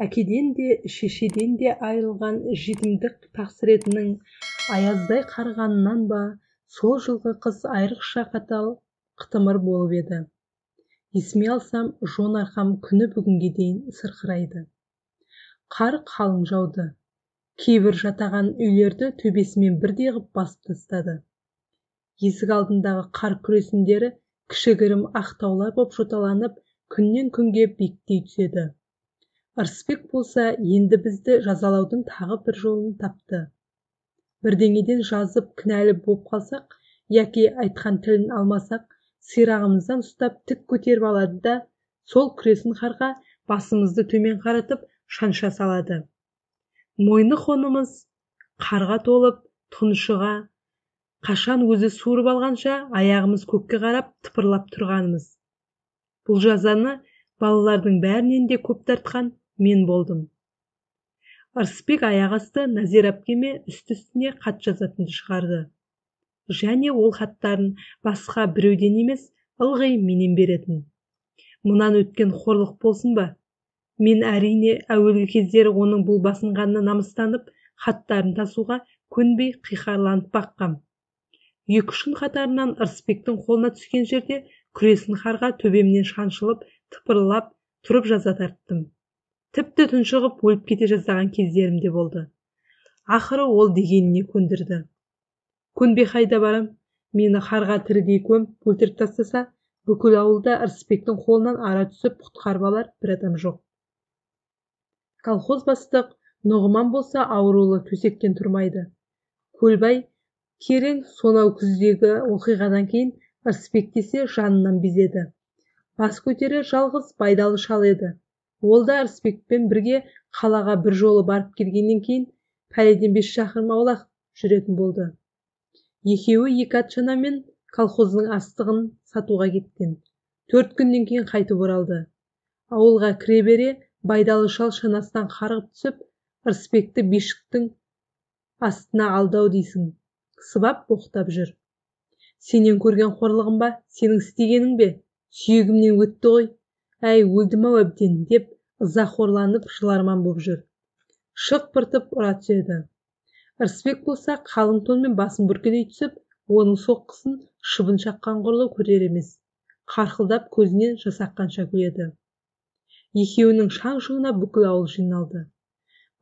Әкеден де, шешеден де айырылған жетімдік тақсыретінің аяздай қарығанынан ба, сол жылғы қыс айрықша қатал, қытымыр болып еді. Есіме алсам, жон арқам күні бүгінге дейін сырқырайды. Қар қалың жауды. Кейбір жатаған үйлерді төбесімен бірдей ғып басып тастады. Есік алдындағы қар күресіндері кішігірім ақ таулар боп жоталанып, күннен күнге биіктей түседі. Ырысбек болса, енді бізді жазалаудың тағы бір жолын тапты. Бірдеңеден жазып кінәлі боп қалсақ, яки айтқан тілін алмасақ, сирағымыздан ұстап тік көтеріп алады да, сол күресін қарға басымызды төмен қаратып шанша салады. Мойны қонымыз қарға толып, тұншыға, қашан өзі суырып алғанша аяғымыз көкке қарап тыпырлап тұрғанымыз. Бұл жазаны балалардың бәрінен де көп тартқан мен болдым. Ырысбек аяқ асты Назира әпкеме үсті-үстіне хат жазатынды шығарды. Және ол хаттарын басқа біреуден емес, ылғи менен беретін. Мұнан өткен қорлық болсын ба? Мен әрине әуелгі кездері оның бұл басынғанына намыстанып, хаттарын тасуға көнбей қиқарланып баққам. 2-3 күн қатарынан Ырысбектің қолына түскен жерде күресін қарға төбемнен шаншылып, тыпырлап тұрып жаза тарттым. Тіпті тұншығып өліп кете жаздаған кездерім де болды. Ақыры ол дегеніне көндірді. Көнбей қайда барам, мені қарға тірідей көміп өлтіріп тастаса, бүкіл ауылда Ырысбектің қолынан ара түсіп құтқарып алар бір адам жоқ. Колхоз бастық Нұғыман болса аурулы төсектен тұрмайды. Көлбай керең сонау күздегі оқиғадан кейін Ырысбек десе жанынан безеді. Бас көтерер жалғыз Байдалы шал еді. Ол да Ырысбекпен бірге қалаға бір жолы барып келгеннен кейін пәледен 5 шақырым аулақ жүретін болды. Екеуі екі ат шанамен колхоздың астығын сатуға кеткен. 4 күннен кейін қайтып оралды. Ауылға кіре бере Байдалы шал шанасынан қарғып түсіп, Ырысбекті бишіктің астына алдау дейсің, сыбап боқтап жүр. Сенен көрген қорлығым ба, сенің істегенің бе? Сүйегімнен өтті ғой. Әй, өлдім-ау әбден, деп ыза қорланып жыларман боп жүр. Шық пыртып ұра түседі. Ырысбек болса қалың тонмен басын бүркелей түсіп, оның соққысын шыбын шаққан құрлы көрер емес. Қарқылдап көзінен жас аққанша күледі. Екеуінің шаң-шұңына бүкіл ауыл жиналды.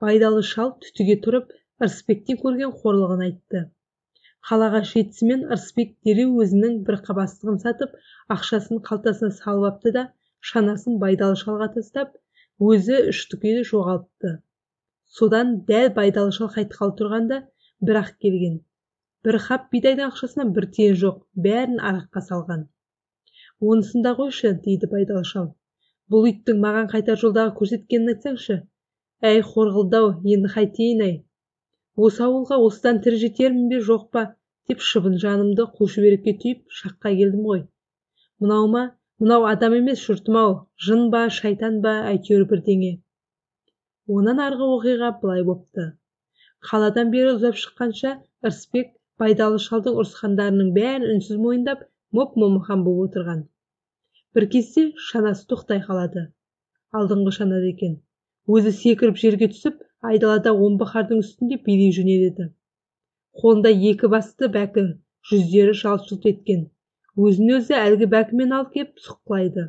Байдалы шал түтіге тұрып, Ырысбектен көрген қорлығын айтты. Қалаға жетісімен Ырысбек дереу өзінің бір қабастығын сатып, ақшасын қалтасына салып апты да, шанасын Байдалы шалға тастап, өзі үштікелі жоғалыпты. Содан дәл Байдалы шал қайтқалы тұрғанда бір-ақ келген. Бір қап бидайдың ақшасынан бір тиын жоқ, бәрін араққа салған. Онысын да қойшы, дейді Байдалы шал. Бұл иттің маған қайтар жолдағы көрсеткенін айтсаңшы. Әй, қорғылдау, енді қайтейін ай. Осы ауылға осыдан тірі жетермін бе, жоқ па, деп шыбын жанымды қу шүберекке түйіп шаққа келдім ғой. Мынау ма? Мынау адам емес, жұртым-ау, жын ба, шайтан ба, әйтеуір бірдеңе. Онан арғы оқиға былай бопты. Қаладан бері ұзап шыққанша Ырысбек Байдалы шалдың ұрысқандарының бәрін үнсіз мойындап, моп-момақан боп отырған. Бір кезде шанасы тоқтай қалады. Алдыңғы шанада екен. Өзі секіріп жерге түсіп, айдалада омбы қардың үстінде билей жөнеледі. Қолында екі басты бәкі, жүздері жалт-жұлт еткен. Өзін өзі әлгі бәкімен алып кеп сұққылайды.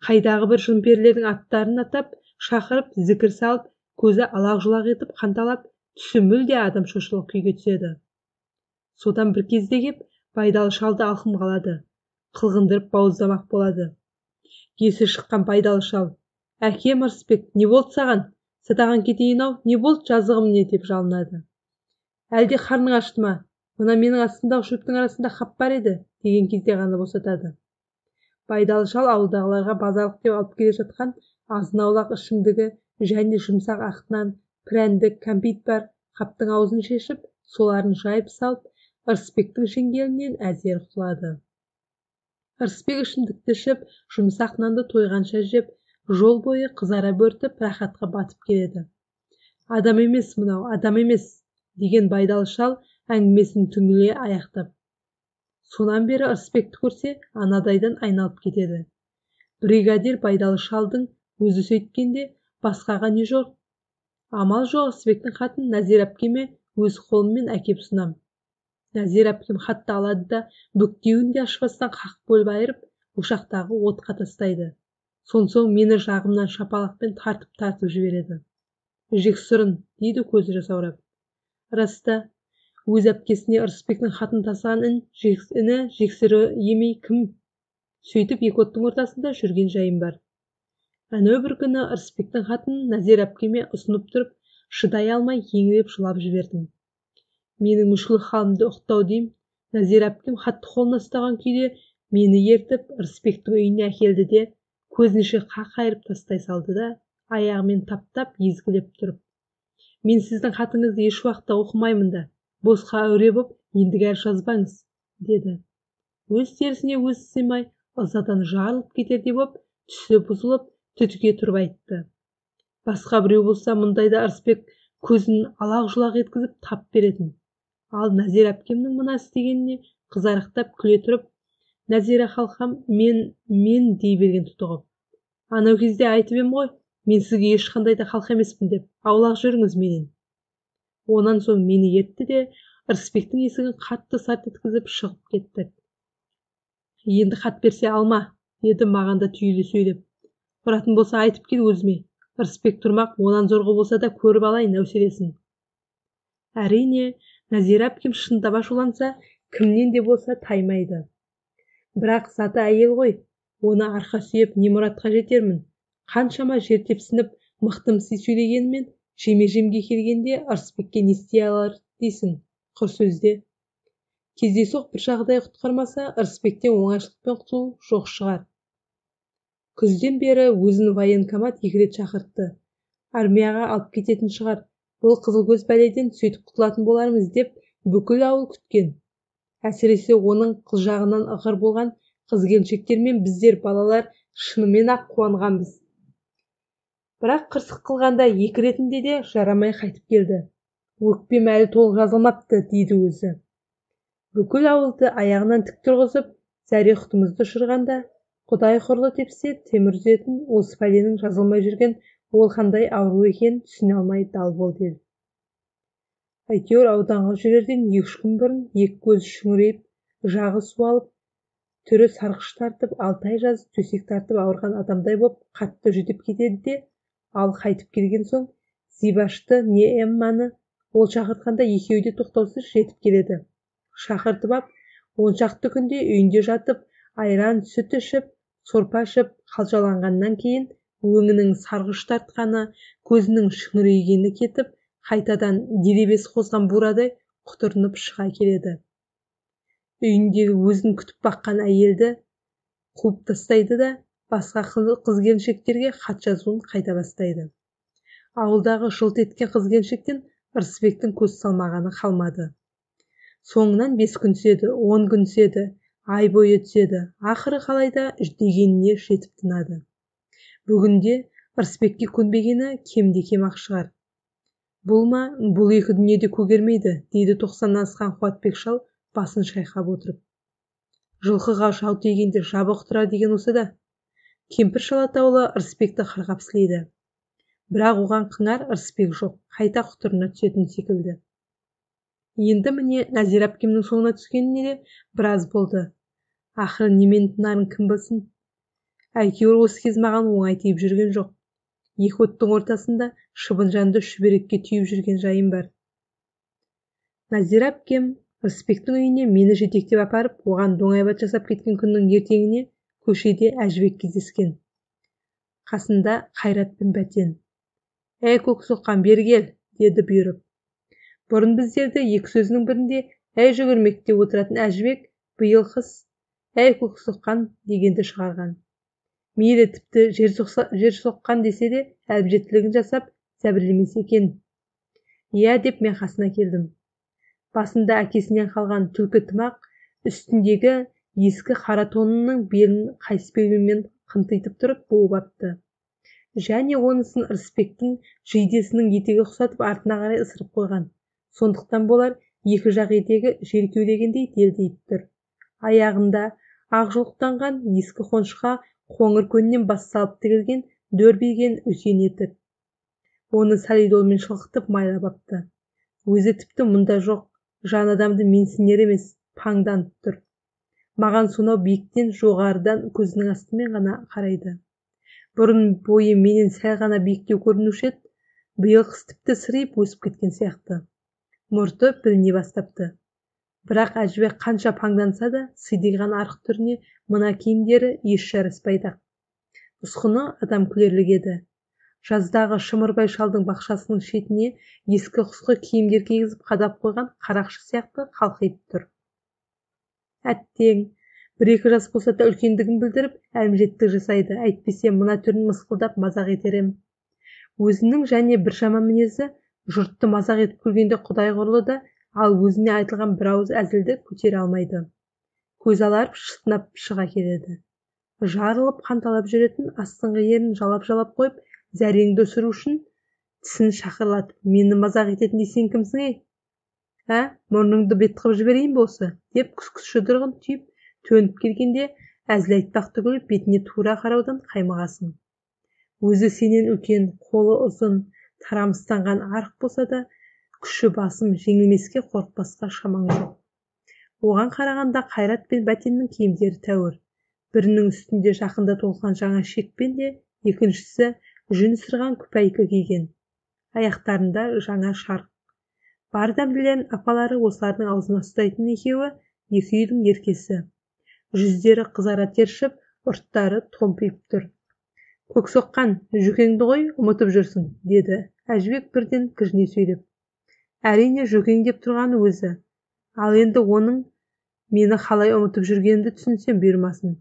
Қайдағы бір жын-перілердің аттарын атап, шақырып, зікір салып, көзі алақ-жұлақ етіп қанталап, түсі мүлде адам шошылық күйге түседі. Содан бір кезде кеп Байдалы шалды алқымға алады, қылғындырып бауыздамақ болады. Есі шыққан Байдалы шал: «Әкем Ырысбек, не болды саған? Сатаған кетейін-ау, не болды жазығым не?» деп жалынады. Әлде қарның ашты ма? Мына менің астымдағы шөптің арасында қап бар еді, деген кезде ғана босатады. Байдалы шал ауылдағыларға базарлық деп алып келе жатқан азын-аулақ ішімдігі және жұмсақ ақ нан, прәндік, кәмпит бар қаптың аузын шешіп, соларын жайып салып, Ырысбектің шеңгелінен әзер құтылады. Ырысбек ішімдікті ішіп, жұмсақ нанды тойғанша жеп, жол бойы қызара бөртіп, рахатқа батып келеді. Адам емес мынау, адам емес, деген Байдалы шал әңгімесін түңіле аяқтап. Сонан бері Ырысбекті көрсе, анадайдан айналып кетеді. Бригадир Байдалы шалдың өзі сөйткенде Басқаға не жоқ? Амал жоқ, Ырысбектің хатын Нәзира әпкеме өз қолыммен әкеп ұсынам. Нәзира әпкем хатты алады да, бүктеуін де ашпастан қақ бөліп айырып, ошақтағы отқа тастайды. Сонсоң мені жағымнан шапалақпен тартып-тартып жібереді. Жексұрын, дейді көзі жасаурап. Рас та, өз әпкесіне Ырысбектің хатын тасыған іні жексұры емей кім? Сөйтіп екі оттың ортасында жүрген жайым бар. Әнеу бір күні Ырысбектің хатын Нәзира әпкеме ұсынып тұрып, шыдай алмай еңіреп жылап жібердім. Менің мүшкіл халімді ұқты-ау деймін. Нәзира әпкем хатты қолына ұстаған күйде мені ертіп Ырысбектің үйіне әкелді де, көзінше қақ айырып тастай салды да, аяғымен таптап езгілеп тұрып: "Мен сіздің хатыңызды еш уақытта оқымаймын да, босқа әуре боп ендігәрі жазбаңыз", деді. Өз терісіне өзі сыймай, ызадан жарылып кетердей боп, түсі бұзылып, түтіге тұрып айтты. Басқа біреу болса, мұндайда Ырысбек көзін алақ-жұлақ еткізіп тап беретін. Ал Нәзира әпкемнің мына істегеніне қызарақтап күле тұрып: "Нәзира қалқам, мен", дей берген тұтығып. "Анау кезде айтып ем ғой, мен сізге ешқандай да қалқа емеспін деп, аулақ жүріңіз менен". Онан соң мені ертті де, Ырысбектің есігін қатты сарт еткізіп шығып кеттік. "Енді хат берсе алма", деді маған да түйіле сөйлеп. "Ұратын болса айтып кел өзіме. Ырысбек тұрмақ, онан зорғы болса да көріп алайын әуселесін". Әрине, Нәзира әпкем шындап ашуланса, кімнен де болса таймайды. Бірақ заты әйел ғой, оны арқа сүйеп не мұратқа жетермін? Қаншама жер тепсініп, мықтымси сөйлегенімен, жеме-жемге келгенде Ырысбекке не істей алар дейсің, құр сөзде. Кездейсоқ бір жағдай құтқармаса, Ырысбектен оңайшылықпен құтылу жоқ шығар. Күзден бері өзін военкомат екі рет шақыртты. Армияға алып кететін шығар, бұл қызылкөз бәледен сөйтіп құтылатын болармыз деп бүкіл ауыл күткен. Әсіресе оның қыз жағынан ығыр болған қыз-келіншектер мен біздер балалар шынымен-ақ қуанғанбыз. Бірақ қырсық қылғанда екі ретінде де жарамай қайтып келді. "Өкпем әлі толық жазылмапты", дейді өзі. Бүкіл ауылды аяғынан тік тұрғызып, зәре-құтымызды ұшырғанда, Құдай құрлы тепсе темір үзетін осы пәленің жазылмай жүрген ол қандай ауру екенін түсіне алмай дал болды ел. Әйтеуір ауданға жүрерден 2-3 күн бұрын екі көзі шүңірейіп, жағы суалып, түрі сарғыш тартып, 6 ай жаз төсек тартып ауырған адамдай боп қатты жүдеп кетеді де, ал қайтып келген соң Зибашты не Эмманы ол шақыртқанда екеуі де тоқтаусыз жетіп келеді. Шақыртып ап, 10 шақты күнде үйінде жатып, айран сүт ішіп, сорпа ішіп, қалжаланғаннан кейін өңінің сарғыш тартқаны, көзінің шүңірейгені кетіп, қайтадан делебесі қозған бурадай құтырынып шыға келеді. Үйіндегі өзін күтіп баққан әйелді қуып тастайды да, басқа қыз-келіншектерге хат жазуын қайта бастайды. Ауылдағы жылт еткен қыз-келіншектен Ырысбектің көз салмағаны қалмады. Соңынан 5 күн түседі, 10 күн түседі, ай бойы түседі, ақыры қалайда дегеніне жетіп тынады. Бүгінде Ырысбекке көнбегені кемде-кем-ақ шығар. Бұл ма, бұл екі дүниеде көгермейді, дейді 90-нан асқан Қуатбек шал басын шайқап отырып. Жылқыға жау тигенде жабы құтырар деген осы да. Кемпір шал атаулы Ырысбекті қырғап сілейді. Бірақ оған қыңар Ырысбек жоқ, қайта құтырына түсетін секілді. Енді міне Нәзира әпкемнің соңына түскеніне де біраз болды. Ақыры немен тынарын кім білсін? Әйтеуір осы кез маған оңай тиіп жүрген жоқ. Екі оттың ортасында шыбын жанды шүберекке түйіп жүрген жайым бар. Нәзира әпкем Ырысбектің үйіне мені жетектеп апарып, оған доңайбат жасап кеткен күннің ертеңіне көшеде Әжібек кездескен. Қасында Қайрат пен Бәтен. "Әй, көк соққан, бері кел", деді бұйырып. Бұрын біздерді екі сөзінің бірінде "әй жүгірмек" деп отыратын Әжібек биыл қыс "әй көк соққан" дегенді шығарған. Мейлі тіпті жер соққан десе де әбжеттілігін жасап зәбірлемесе екен. "Иә", деп мен қасына келдім. Басында әкесінен қалған түлкі тымақ, үстіндегі ескі қара тонының белін қайыс белбеумен қынтитып тұрып буып апты. Және онысын Ырысбектің жейдесінің етегі ұқсатып артына қарай ысырып қойған. Сондықтан болар, екі жақ етегі жер кеулегендей делдиіп тұр. Аяғында ақ жұлықтанған ескі қоншқа қоңыр көннен бас салып тігілген дөрбиген үлкен етік. Оны солидолмен шылқытып майлап апты. Өзі тіпті мұнда жоқ, жан адамды менсінер емес, паңданып тұр. Маған сонау биіктен жоғарыдан көзінің астымен ғана қарайды. Бұрын бойы менен сәл ғана биіктеу көрінуші еді, биыл қыс тіпті сыриып өсіп кеткен сияқты. Мұрты біліне бастапты. Бірақ Әжібек қанша паңданса да, сидиған арық түріне мына киімдері еш жараспайды-ақ. Ұсқыны адам күлерлік еді. Жаздағы Шымырбай шалдың бақшасының шетіне ескі-құсқы киімдер кигізіп қадап қойған қарақшы сияқты қалқиып тұр. Әттең, бір-екі жас болса да үлкендігін білдіріп, әлімжеттік жасайды, әйтпесе мына түрін мысқылдап мазақ етер ем. Өзінің және бір жаман мінезі жұртты мазақ етіп күлгенде құдай құрлы да, ал өзіне айтылған бір ауыз әзілді көтере алмайды. Көз аларып шытынап шыға келеді. Жарылып қанталап жүретін астыңғы ерін жалап-жалап қойып, зәреңді өсіру үшін тісін шақырлатып, мені мазақ ететіндей сен кімсің ей? Ә, мұрныңды бет қып жіберейін бе осы? Деп күс-күс жұдырығын түйіп, төніп келгенде әзіл айтпақ түгіл бетіне тура қараудан қаймығасың. Өзі сенен үлкен, қолы ұзын, тарамыстанған арық болса да, күші басым, жеңілмеске қорықпасқа шамаң жоқ. Оған қарағанда Қайрат пен Бәтеннің киімдері тәуір. Бірінің үстінде жақында толған жаңа шекпен де, екіншісі жүн сырған күпәйкі киген. Аяқтарында жаңа шарық. Бар дәмділерін апалары осылардың аузына ұстайтын екеуі екі үйдің еркесі. Жүздері қызара тершіп, ұрттары томпиып тұр. Көксоққан, жүкеңді ғой, ұмытып жүрсің, деді Әжібек бірден кіжіне сөйлеп. Әрине, жүкең деп тұрғаны өзі. Ал енді оның мені қалай ұмытып жүргенімді түсінсем бұйырмасын.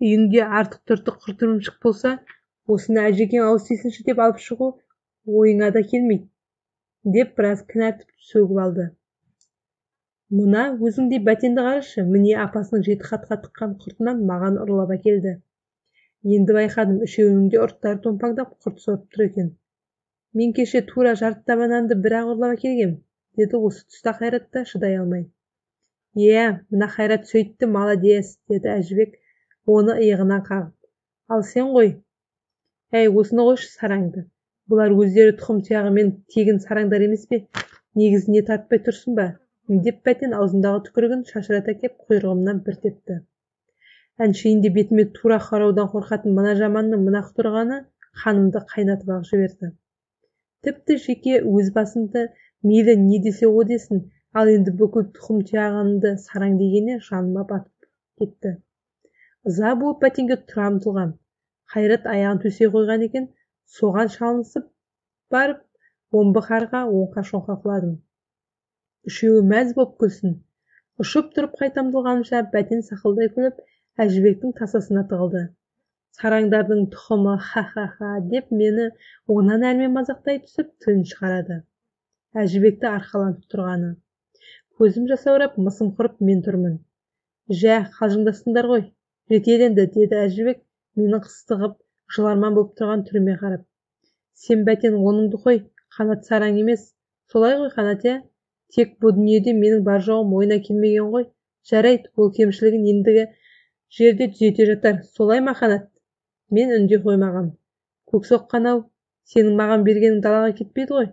Үйіңде артық-тұртық құрт-ірімшік болса, осыны әжекең ауыз тисінші деп алып шығу ойыңа да келмейді, деп біраз кінәтіп сөгіп алды. Мына өзіңдей Бәтенді қарашы, міне апасының жеті қатқа тыққан құртынан маған ұрлап әкелді. Енді байқадым, үшеуінің де ұрттары томпаңдап құрт сорып тұр екен. Мен кеше тура жарты таба нанды бір-ақ ұрлап әкелгем, деді осы тұста Қайрат та шыдай алмай. Иә, мына Қайрат сөйтті, молодец, деді Әжібек оны иығынан қағып. Ал сен ғой. Әй, осыны қойшы сараңды. Бұлар өздері тұқым-тұяғымен тегін сараңдар емес пе? Негізіне тартпай тұрсын ба? Деп Бәтен аузындағы түкірігін шашырата кеп құйрығымнан бір тепті. Әншейінде бетіме тура қараудан қорқатын мына жаманның мына құтырғаны қанымды қайнатып-ақ жіберді. Тіпті жеке өз басымды мейлі не десе о десін, ал енді бүкіл тұқым-тұяғымды сараң дегеніне жаныма батып кетті. Ыза буып Бәтенге тұра ұмтылғам. Қайрат аяғын төсей қойған екен, соған шалынысып барып, омбы қарға оңқа-шоңқа құладым. Үшеуі мәз боп күлсін. Ұшып тұрып қайта ұмтылғанымша Бәтен сақылдай күліп, Әжібектің тасасына тығылды. Сараңдардың тұқымы ха-ха-ха деп мені онан әрмен мазақтай түсіп тілін шығарады. Әжібекті арқаланып тұрғаны. Көзім жасаурап, мысым құрып мен тұрмын. Жә, қалжыңдастыңдар ғой, жетеді енді, деді Әжібек менің қыстығып, жыларман болып тұрған түріме қарап. Сен Бәтен оныңды қой, Қанат сараң емес. Солай ғой, Қанат, ә? Тек бұ дүниеде менің бар жоғым ойына келмеген ғой. Жарайды, ол кемшілігін ендігі жерде түзете жатар. Солай ма, Қанат? Мен үндей қоймағам. Көксоққан-ау, сенің маған бергенің далаға кетпейді ғой.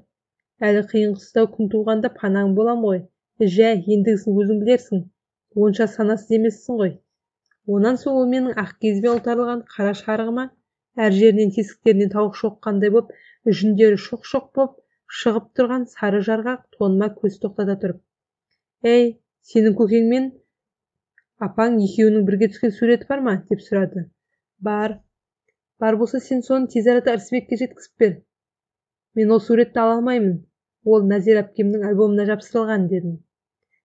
Әлі қиын-қыстау күн туғанда панаң болам ғой. Жә, ендігісін өзің білерсің. Онша санасыз емессің ғой. Онан соң ол менің ақ киізбен ұлтарылған қара шарығыма әр жерінен тесіктерінен тауық шоққандай боп, жүндері шоқ-шоқ боп шығып тұрған сары жарғақ тоныма көз тоқтата тұрып. Әй, сенің көкеңмен апаң екеуінің бірге түскен суреті бар ма? Деп сұрады. Бар. Бар болса, сен соны тез арада Ырысбекке жеткізіп бер. Мен ол суретті ала алмаймын. Ол Нәзира әпкемнің альбомына жапсырылған, дедім.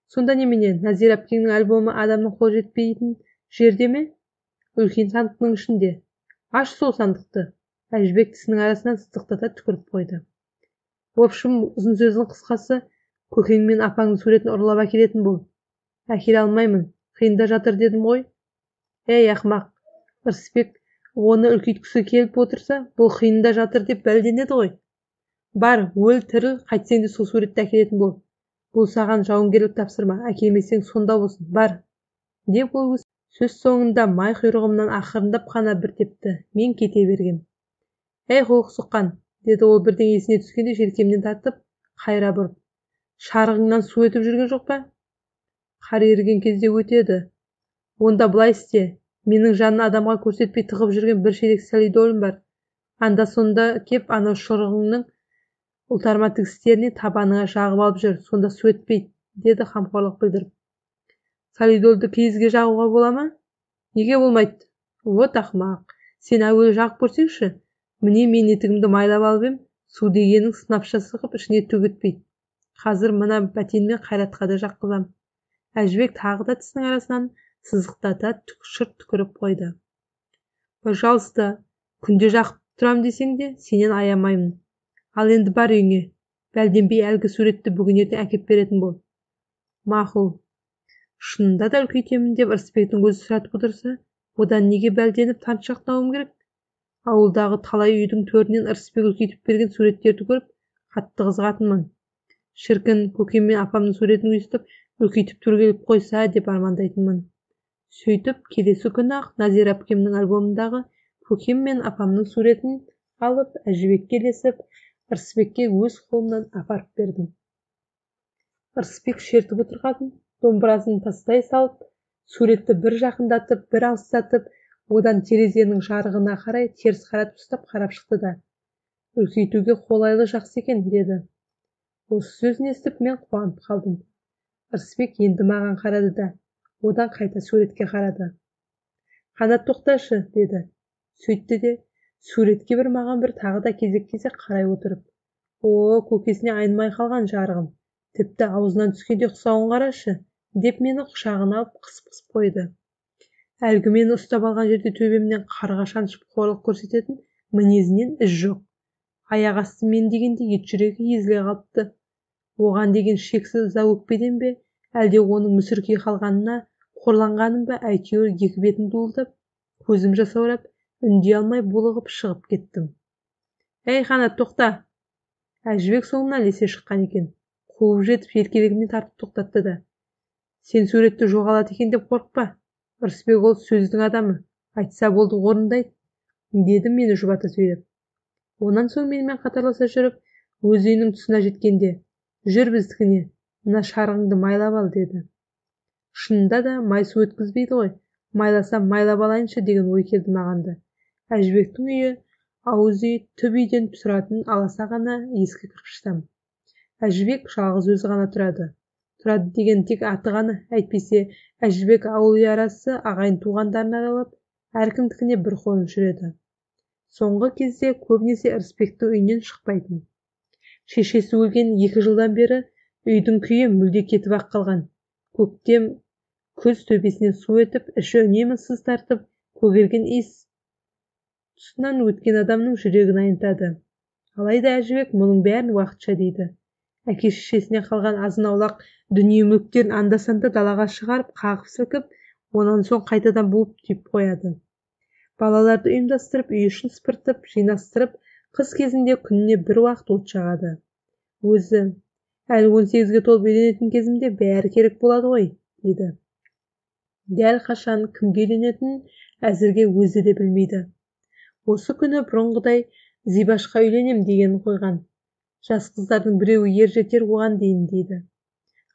Сонда немене, Нәзира әпкеңнің альбомы адамның қол жетпейтін жерде ме? Үлкен сандықтың ішінде. Аш сол сандықты. Әжібек тісінің арасынан сыздықтата түкіріп қойды. В общем, ұзын сөздің қысқасы, көкең мен апаңның суретін ұрлап әкелетін бол. Әкеле алмаймын, қиында жатыр дедім ғой. Әй, ақымақ, Ырысбек оны үлкейткісі келіп отырса, бұл қиында жатыр деп бәлденеді ғой. Бар, өл тіріл, қайтсең де сол суретті әкелетін бол. Бұл саған жауынгерлік тапсырма, әкелмесең сонда болсын, бар. Деп ол сөз соңында май құйрығымнан ақырындап қана бір тепті. Мен кете бергем. Әй, қоқсыққан, Деді ол бірдеңе есіне түскенде желкемнен тартып, қайыра бұрып. Шарығыңнан су өтіп жүрген жоқ па? Қар еріген кезде өтеді. Онда былай істе. Менің жанын адамға көрсетпей тығып жүрген бір шелек солидолым бар. Анда-сонда кеп анау шұрығыңның ұлтарма тігістеріне табаныңа жағып алып жүр, сонда су өтпейді, деді қамқорлық білдіріп. Солидолды киізге жағуға бола ма? Неге болмайды? Вот ақымақ. Сен әуелі жағып көрсеңші. Міне мен етігімді майлап алып ем, су дегенің сынапша сығып ішіне түк өтпейді. Қазір мына Бәтен мен Қайратқа да жаққызам. Әжібек тағы да тісінің арасынан сызықтата шырт түкіріп қойды. Пожалуйста, күнде жағып тұрам десең де, сенен аямаймын. Ал енді бар үйіңе. Бәлденбей әлгі суретті бүгін ертең әкеп беретін бол. Мақұл. Шынында да үлкейтемін деп Ырысбектің өзі сұратып отырса, одан неге бәлденіп тартыншақтауым керек? Ауылдағы талай үйдің төрінен Ырысбек үлкейтіп берген суреттерді көріп, қатты қызығатынмын. Шіркін, көкем мен апамның суретін өйстіп үлкейтіп түргеліп қойса деп армандайтынмын. Сөйтіп, келесі күні-ақ Назира әпкемнің альбомындағы көкем мен апамның суретін алып, Әжібекке ілесіп, Ырысбекке өз қолымнан апарып бердім. Ырысбек шертіп отырған домбырасын тастай салып, суретті бір жақындатып, бір алыстатып, одан терезенің жарығына қарай теріс қаратып ұстап қарап шықты да, үлкейтуге қолайлы жақсы екен, деді. Осы сөзін естіп мен қуанып қалдым. Ырысбек енді маған қарады да, одан қайта суретке қарады. Қанат, тоқташы, деді. Сөйтті де, суретке бір маған бір тағы да кезек-кезек қарай отырып, о, көкесіне айнымай қалған жарығым, тіпті аузынан түскенде ұқсауын қарашы, деп мені құшағына алып қысып-қысып қойды. Әлгі мені ұстап алған жерде төбемнен қарға шаншып қорлық көрсететін мінезінен із жоқ. Аяқ асты мен дегенде ет жүрегі езіле қалыпты. Оған деген шексіз ыза өкпеден бе, әлде оның мүсіркей қалғанына қорланғаным ба, әйтеуір екі бетін дуылдап, көзім жасаурап, үндей алмай булығып шығып кеттім. Әй, Қанат, тоқта! Әжібек соңымнан ілесе шыққан екен. Қуып жетіп желкелігімнен тартып тоқтатты да. Сен суретті жоғалады екен деп қорықпа. Ырысбек ол сөздің адамы, айтса болды орындайды, деді мені жұбата сөйлеп. Онан соң менімен қатарласа жүріп, өз үйінің тұсына жеткенде, жүр біздікіне, мына шарығыңды майлап ал, деді. Шынында да май су өткізбейді ғой, майласам майлап алайыншы деген ой келді маған да. Әжібектің үйі ауыз үй, түп үйден тұратын аласа ғана ескі кірпіш там. Әжібек жалғыз өзі ғана тұрады. Тұрады деген тек аты ғана, әйтпесе Әжібек ауыл үй арасы ағайын туғандарын аралап, әркімдікіне бір қонып жүреді. Соңғы кезде көбінесе Ырысбектің үйінен шықпайтын. Шешесі өлген 2 жылдан бері үйдің күйі мүлде кетіп-ақ қалған. Көктем күз төбесінен су өтіп, іші үнемі сыз тартып, көгерген иіс тұсынан өткен адамның жүрегін айнытады. Алайда Әжібек мұның бәрін уақытша дейді. Әке шешесінен қалған азын-аулақ дүние-мүліктерін анда-санда далаға шығарып, қағып-сілкіп, онан соң қайтадан буып түйіп қояды. Балаларды ұйымдастырып, үй ішін сыпыртып, жинастырып, қыс кезінде күніне бір уақыт от жағады. Өзі, әлі 18-ге толып үйленетін кезімде бәрі керек болады ғой, дейді. Дәл қашан кімге үйленетінін әзірге өзі де білмейді. Осы күні бұрынғыдай Зибашқа үйленем дегенін қойған. Жас қыздардың біреуі ер жетер оған дейін, дейді.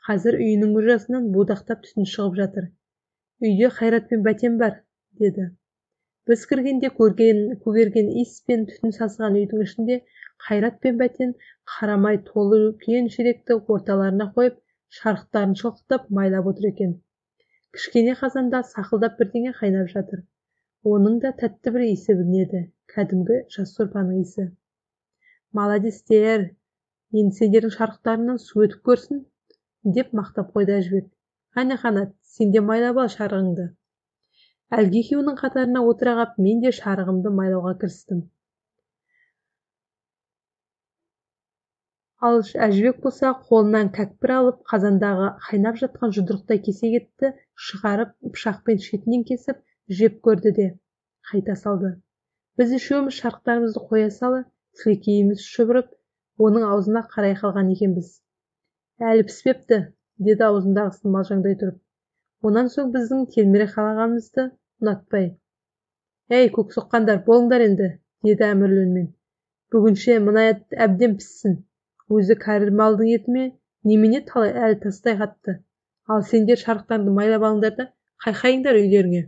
Қазір үйінің мұржасынан будақтап түтін шығып жатыр. Үйде Қайрат пен Бәтен бар, деді. Біз кіргенде көгерген иіс пен түтін сасыған үйдің ішінде Қайрат пен Бәтен қарамай толы үлкен шелекті орталарына қойып, шарықтарын шылқытып майлап отыр екен. Кішкене қазанда сақылдап бірдеңе қайнап жатыр. Оның да тәтті бір иісі білінеді, кәдімгі жас сорпаның иісі. Молодецтер, енді сендердің шарықтарыңнан су өтіп көрсін, деп мақтап қойды Әжібек. Қане, Қанат, сен де майлап ал шарығыңды. Әлгі екеуінің қатарына отыра қап, мен де шарығымды майлауға кірістім. Ал Әжібек болса, қолынан кәкпір алып, қазандағы қайнап жатқан жұдырықтай кесек етті шығарып, пышақпен шетінен кесіп, жеп көрді де, қайта салды. Біз үшеуміз шарықтарымызды қоя сала, сілекейіміз шұбырып, оның аузына қарай қалған екенбіз. Әлі піспепті, деді аузындағысын малжаңдай тұрып. Онан соң біздің телміре қалағанымызды ұнатпай. Әй, көк соққандар, болыңдар енді, деді әмірлі үнмен. Бүгінше мына ет әбден піссін. Өзі кәрі малдың еті ме, немене талай әлі тастай қатты. Ал сендер шарықтарыңды майлап алыңдар да қайқайыңдар үйлеріңе.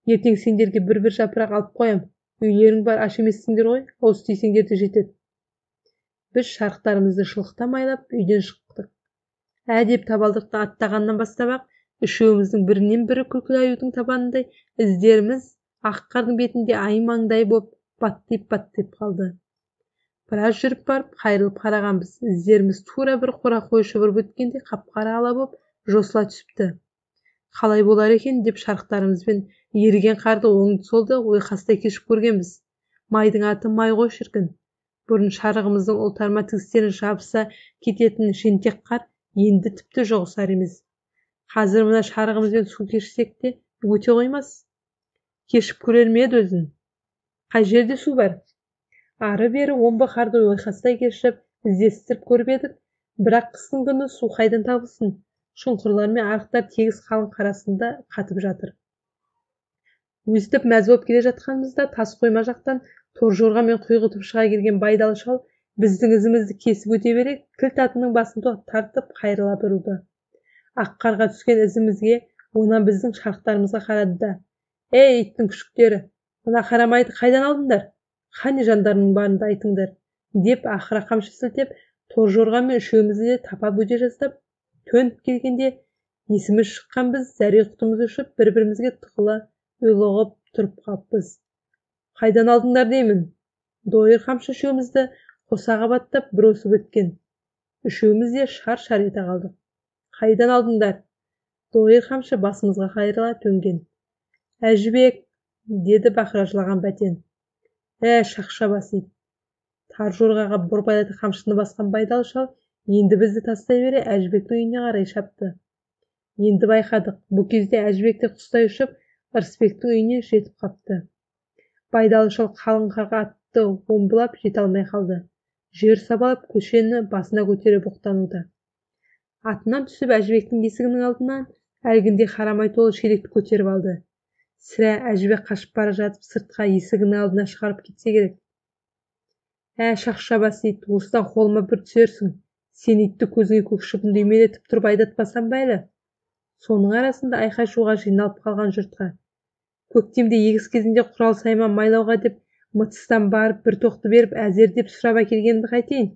Ертең сендерге бір-бір жапырақ алып қоям. Үйлерің бар, аш емессіңдер ғой, ауыз тисеңдер де жетеді. Біз шарықтарымызды шылықта майлап үйден шықтық. Ә деп табалдырықты аттағаннан бастап-ақ, үшеуміздің бірінен бірі күлкілі аюдың табанындай іздеріміз ақ қардың бетінде ай маңдай боп баттиып-баттиып қалды. Біраз жүріп барып қайырылып қарағанбыз, іздеріміз тура бір қора қой шұбырып өткендей қап-қара ала боп жосыла түсіпті. Қалай болар екен деп шарықтарымызбен еріген қарды оңды-солды ойқастай кешіп көргенбіз. Майдың аты май ғой шіркін. Бұрын шарығымыздың ұлтарма тігістерін жабыса кететін жентек қар енді тіпті жұғысар емес. Қазір мына шарығымызбен су кешсек те өте қоймас. Кешіп көрер ме еді өзін? Қай жерде су бар? Ары-бері омбы қарды ойқастай кешіп, іздестіріп көріп едік, бірақ қыстың күні су қайдан табылсын? Шұңқырлар мен арықтар тегіс қалың қар астында қатып жатыр. Өстіп мәз боп келе жатқанымызда тас қойма жақтан торжорғамен құйғытып шыға келген Байдалы шал біздің ізімізді кесіп өте бере кілт атының басын тартып қайырыла бұрылды. Ақ қарға түскен ізімізге, онан біздің шарықтарымызға қарады да, «Ей, иттің күшіктері, мына қара майды қайдан алдыңдар? Қане жандарының барында айтыңдар», деп ақыра қамшы сілтеп, торжорғамен үшеумізді де тапап өте жаздап, төніп келгенде есіміз шыққан біз зәре құтымыз ұшып, бір-бірімізге тығыла ұйлығып тұрып қалыппыз. Қайдан алдыңдар деймін? Дойыр қамшы үшеумізді қоса қабаттап бір осып өткен. Үшеуміз де шар-шар ете қалдық. Қайдан алдыңдар? Дойыр қамшы басымызға қайырыла төнген. Әжібек, деді бақыра жылаған Бәтен. Ә, шақша бас ит. Тар жорғаға борбайлата қамшыны басқан Байдалы шал енді бізді тастай бере Әжібектің үйіне қарай шапты. Енді байқадық, бұл кезде Әжібек те құстай ұшып, Ырысбектің үйіне жетіп қапты. Байдалы шал қалың қарға атты омбылап жете алмай қалды. Жер сабалап көшені басына көтере бұқтануда. Атынан түсіп Әжібектің есігінің алдынан әлгіндей қарамай толы шелекті көтеріп алды. Сірә Әжібек қашып бара жатып сыртқа есігінің алдына шығарып кетсе керек. Ә, шақша бас ит, осыдан қолыма бір түсерсің. Сен итті көзіңе көк шыбынды үймелетіп тұрып айдатпасам ба әлі? Соның арасында айқай-шуға жиналып қалған жұртқа: Көктемде егіс кезінде құрал-сайман майлауға деп мытыстан барып бір тоқты беріп әзер деп сұрап әкелгенімді қайтейін?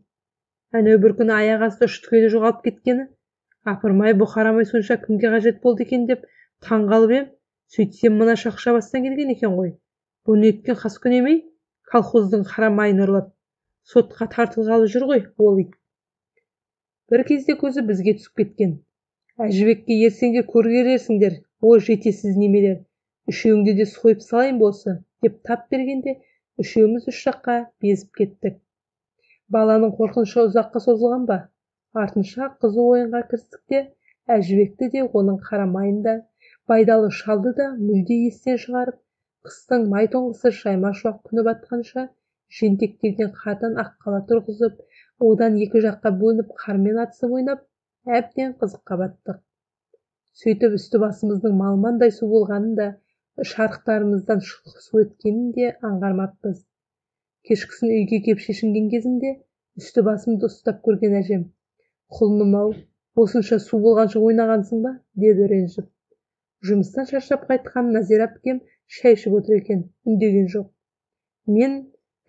Әнеу бір күні аяқ асты ұшты-күйлі жоғалып кеткені, апырмай бұ қарамай сонша кімге қажет болды екен деп таң қалып ем, сөйтсем мына шақша бастан келген екен ғой. Бұ неткен қаскүнем емей, колхоздың қара майын ұрлап, сотқа тартылғалы жүр ғой ол ит. Бір кезде көзі бізге түсіп кеткен. Әжібекке ерсеңдер көргерерсіңдер, о жетесіз немелер, үшеуіңді де сойып салайын болса, деп тап бергенде үшеуміз үш жаққа безіп кеттік. Баланың қорқынышы ұзаққа созылған ба? Артынша қызу ойынға кірістік те, Әжібекті де, оның қара майын да, Байдалы шалды да мүлде естен шығарып, қыстың май тоңғысы жайма шуақ күні батқанша жентектелген қардан ақ қала тұрғызып, одан екі жаққа бөлініп қармен атысып ойнап, әбден қызыққа баттық. Сөйтіп үсті басымыздың малмандай су болғанын да, шарықтарымыздан шылқып су өткенін де аңғармаппыз. Кешкісін үйге кеп шешінген кезімде үсті басымды ұстап көрген әжем: «Құлыным-ау, осынша су болғанша ойнағансың ба?» деді ренжіп. Жұмыстан шаршап қайтқан Назира әпкем шай ішіп отыр екен, үндеген жоқ. Мен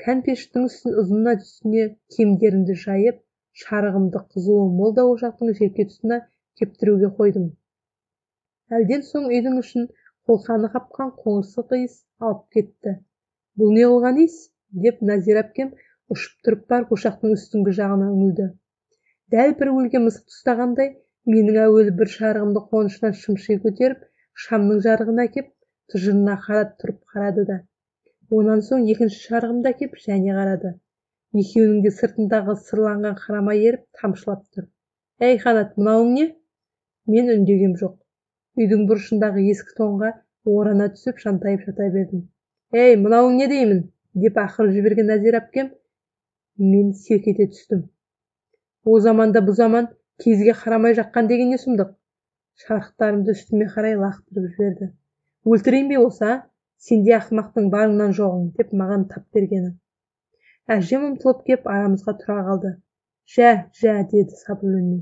кән пештің ұзынына үстіне киімдерімді жайып, шарығымды қызуы мол да ошақтың желке тұсына кептіруге қойдым. Әлден соң үйдің ішін қолқаны қапқан қоңырсық иіс алып кетті. Бұл не қылған иіс? Деп Назира әпкем ұшып тұрып барып ошақтың үстіңгі жағына үңілді. Дәл бір өлген мысықты ұстағандай, менің әуелі бір шарығымды қонышынан шымши көтеріп, шамның жарығына әкеп, тұжырына қарап тұрып қарады да. Онан соң екінші шарығымды әкеп және қарады. Екеуінің де сыртындағы сырланған қарамай еріп тамшылап тұр. Әй, Қанат, мынауың не? Мен үндегем жоқ. Үйдің бұрышындағы ескі тонға орана түсіп жантайып жата бердім. Әй, мынауың не деймін? Деп ақырып жіберген Назира әпкем, мен селк ете түстім. О заманда бұ заман кезге қарамай жаққан деген не сұмдық? Шарықтарымды үстіме қарай лақтырып жіберді. Өлтірейін бе болса, сендей ақымақтың барыңнан жоғың, деп маған тап бергені. Әжем ұмтылып кеп арамызға тұра қалды. Жә, жә, деді сабырлы үнмен.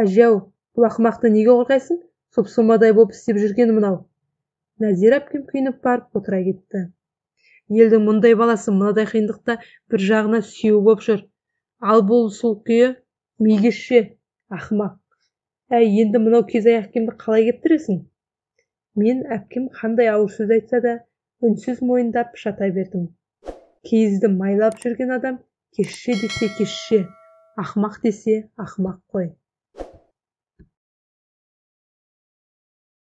Әже-ау, бұл ақымақты неге қорғайсың? Сұп-сұмадай боп істеп жүргені мынау. Нәзира әпкем күйініп барып отыра кетті. Елдің мұндай баласы мынадай қиындықта бір жағына сүйеу боп жүр. Ал бұл сол күйі мегезше, ақымақ. Әй, енді мынау кезаяқ әпкемді қалай кептіресің? Мен әпкем қандай ауыр сөз айтса да, үнсіз мойындап жата бердім. Киізді майлап жүрген адам кешше десе кешше, ақымақ десе ақымақ қой.